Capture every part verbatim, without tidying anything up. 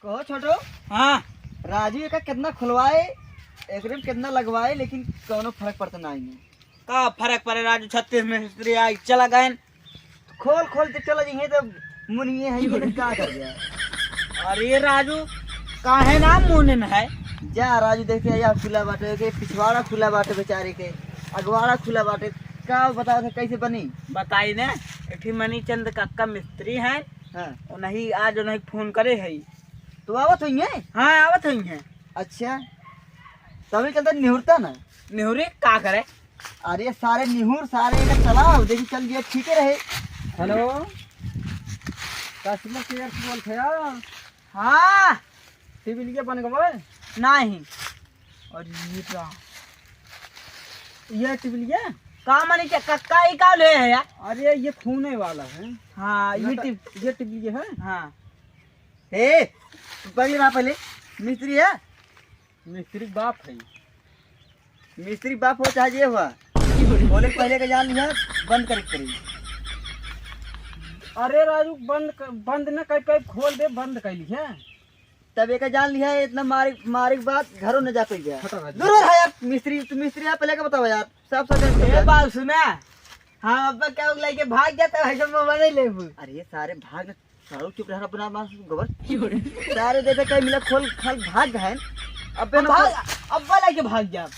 कहो छोटो। हाँ। राजू एका कितना खुलवाए, एकरे में कितना लगवाए, लेकिन कौनो फर्क पड़ता ना है। का फर्क पड़े राजू, छत्तीस मिस्त्री आई चला गए। खोल खोल के चला जाइए तो मुनिए है, ये का कर गया? अरे राजू, काहे ना मुनिन है? जा राजू, देखे या खुला बाटे के, पिछवाड़ा खुला बाटे बेचारे के, अगवाड़ा खुला बाटे, का बताओ था कैसे बनी? बताई ने, एक ठे मनीचंद कक्का मिस्त्री हैं। हाँ। उन्हीं आज उन्हीं फोन करे है। तो आवत हुई है? हाँ, आवत हुई है। अच्छा, तभी चलते निहुरता ना। निहुरे का करे? अरे सारे निहुर, सारे का चलाओ, देखी चल गया, ठीक है रहे। हेलो, कस्टमर केयर से बोलत है यार? हाँ। टिबिलिया बन गवा? नहीं। और ये का? ये टिबिलिया? का माने क्या? का, का, ये का ले है यार? अरे ये खूने वाला है। हाँ, ये ना तो टिब- ये टिबिलिया है। हाँ। ए, पगली बाप पहले मिस्त्री है? मिस्त्री बाप है। मिस्त्री बाप हो चाहे जे हुआ, खोले के पहले के जान लिया, बंद करे के पड़ी। अरे राजू, बंद क-, बंद न कर, कर खोल दे, बंद कर लिया। तब एक जान लिया, इतना मारे, मारे के बाद घरों न जा पाई गया। हटा, हटा। दूर रह यार, मिस्त्री, तू मिस्त्री है, पहले का बताओ यार, साफ साफ ए, बात सुना, हम अब क्या लेके भाग जाता है, हम मोबाइल नहीं लेबू। अरे सारे भाग न सारू चुप रह, अपना मार गोबर। सारे जैसे कहीं मिला खोल खाल भाग गए। अबे हम ना भाग, खोल। अब्बा लेके भाग जा।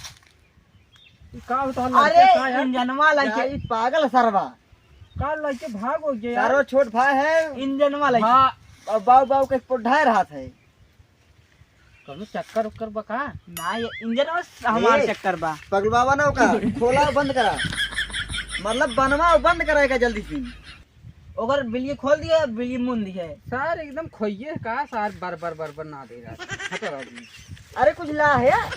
ई का होता है अरे, लड़के का यार? इंजनवा लेके। यार, ई पागल सरवा। का लेके भाग हो गया यार? सारो छोट भाई है। इंजनवा लेके। हाँ। और बाऊ बाऊ के पोढ़ाए रहा था। कौनो चक्कर उक्कर बा का? ना, ये इंजनवा हमार ए, चक्कर बा। पगलवा ना का, खोला बंद करा। मतलब बनवा बंद कराएगा जल्दी से। ओकर बिलिये खोल दिए, बिलिये मुन दिए। सार एकदम खोइये का, सार बर बर बर बर ना दे रहा। हटा रहा। अरे कुछ ला है यार।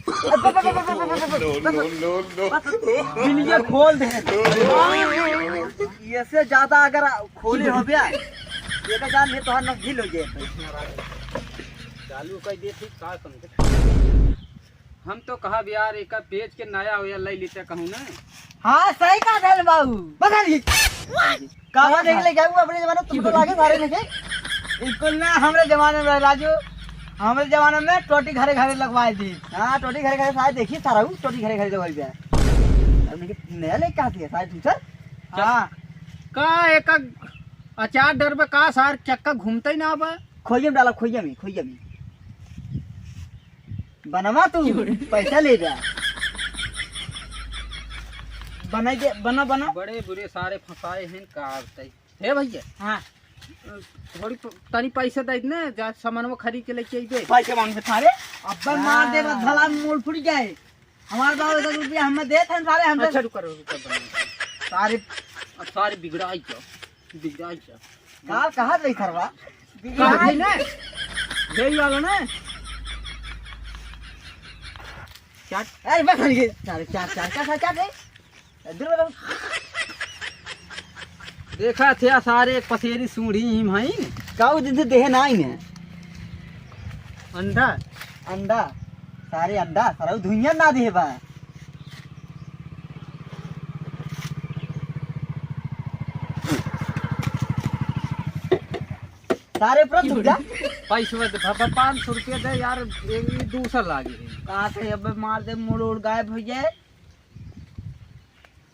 No, no, no, no। बिलिये खोल दे। ऐसे ज्यादा अगर खोले हो गया, ये तो जान ले तोहार नस ढील हो जाए। चालू कर दे, ठीक का समझे? हम तो कहब यार, एका बेच के नया हो या ले लेते कहूँ ना। हाँ, सही कहा धन बाबू। बता दी। काला देख ले क्या हुआ अपने जमाने में, तुमको लागे सारे में के? बिल्कुल ना, हमरे जमाने में राजू, हमरे जमाने में टोटी घरे घरे लगवाए दी। हाँ, टोटी घरे घरे सारे देखी सारा हूँ, टोटी घरे घरे लगवाई दिया। अब लेकिन नया ले कहाँ से सारे तुम सर? हाँ। का एक अचार डर में का सार चक्का घूमते ही ना बा। खोइया में डाला, खोइया में, खोइया में। बनवा तू, पैसा ले जा। बनाई दे, बना, बना। बड़े बुरे सारे फंसाए हैं, का बताई। हे भैया। हाँ। थोड़ी प-, तनी पैसा दे दे ना, जा सामानवा खरीद के लेके अइबे। पैसे मांगते थारे? अब्बे मार दे, बस भला मूड़ फूट जाए। हमार बाबू दस रुपया हमें देत हैं सारे, हम अच्छा, रुका, रुका, रुका, बना। सारे, अब सारे बिगड़ाई क्या? बिगड़ाई क्या? का, कहाँ रही सरवा? कहाँ है ना? यही वाला ना? चार। अरे बस ये सारे चार, चार, चार, चार, चार रे। इधर बताओ। देखा थे सारे एक पसेरी सूढ़ी ही भाई। काऊ दिन से देहे ना ही ने। अंडा। अंडा। सारे अंडा, सारा धुइयां ना देहे बा। सारे पूरा धुइयां। पैसा दे, बाबा, पाँच सौ रुपया दे यार, एक, ई दो सौ लागे है। कहाँ से अब मार दे, मूड़ उड़ गायब हो जाए।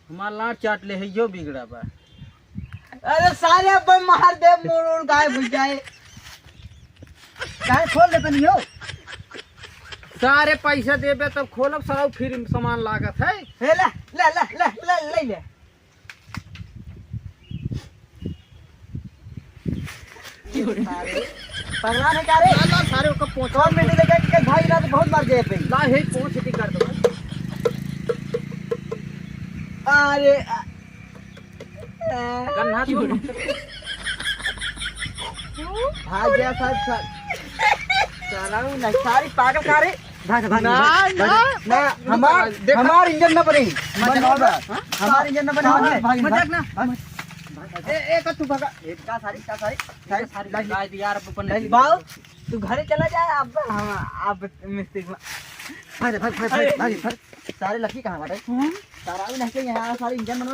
हमार लार चाट ले है, यो बिगड़ा बा। अरे सारे अब मार दे, मूड़ उड़ गायब हो जाए। काहे खोल दे तनी हो? सारे पैसा देबे तब खोलब, सारा फिर सामान लागत है। हे ले, ले, ले, ले, ले, ले, ले। सारे पगला है का रे? ला, ला, सारे ओकर पोंछ। कौन मिनट लेके के भाई ना तो बहुत मार दे पे। ला, हे पोंछ की कर दो। अरे, आ, आ। गन्ना तो भाग गया साहब, साहब। साला वो ना, सारी पागल का रे? भाग, भाग, ना, भाग, ना। भाग। ना, हमार, देखा। हमार इंजन ना बनी। मत बनी जाओ। होगा। हाँ? हमार इंजन ना बनी, हाँ, भाग, भाग, मत भाग, जाना। भाग। ए, ए, का तू भगा। ए, का सारी, का सारी? सारी, सारी, सारी। गाय दिया, यार, अपन गाय। बाऊ, तू घरे चला जा, अब हम, अब मिस्त्री को। भाग, भाग, भाग, भाग, अरे। भाग, भाग। सारे लकी कहाँ बाटे? हम्म। सारा भी नहीं के यहाँ, सारे इंजन बनवा